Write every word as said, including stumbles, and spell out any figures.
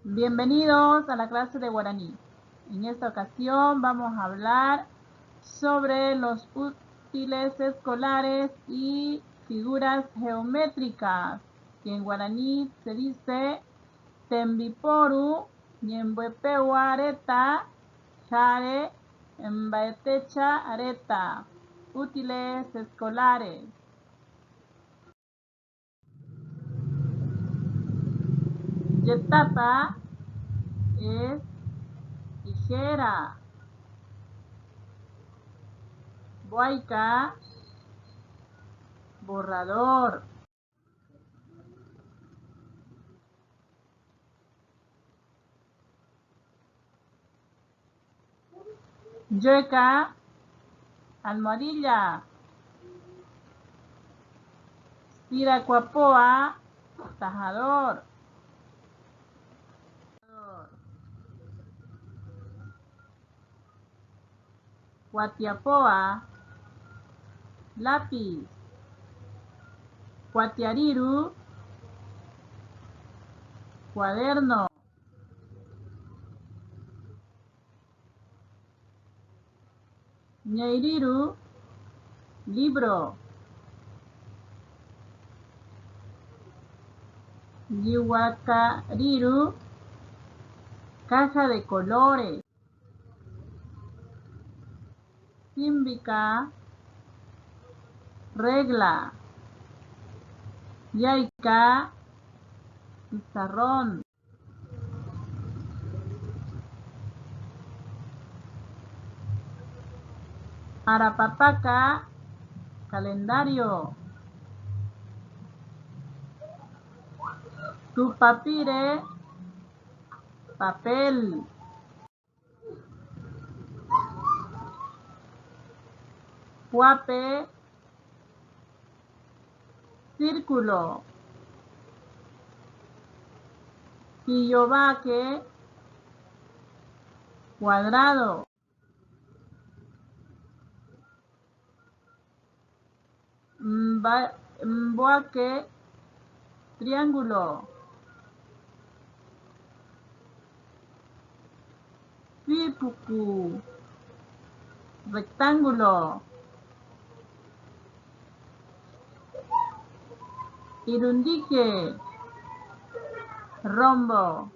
Bienvenidos a la clase de guaraní. En esta ocasión vamos a hablar sobre los útiles escolares y figuras geométricas, que en guaraní se dice tembiporu, ñemboepegua reta, jare mbaetecha reta. Útiles escolares. Yetapa es tijera. Boaika, borrador. Yoeka, almohadilla. Sirakuapoa, tajador. Kuatiapoa, lápiz. Kuatiariru, cuaderno. Ñeiriru, libro. Yiguakariru, caja de colores. Simbika, regla. Yaika, pizarrón. Arapapaka, calendario. Tupapire, papel. Puape, círculo. Iyovake, cuadrado. Mba-, mboake, triángulo. Pipuku, rectángulo. Irundike, rombo.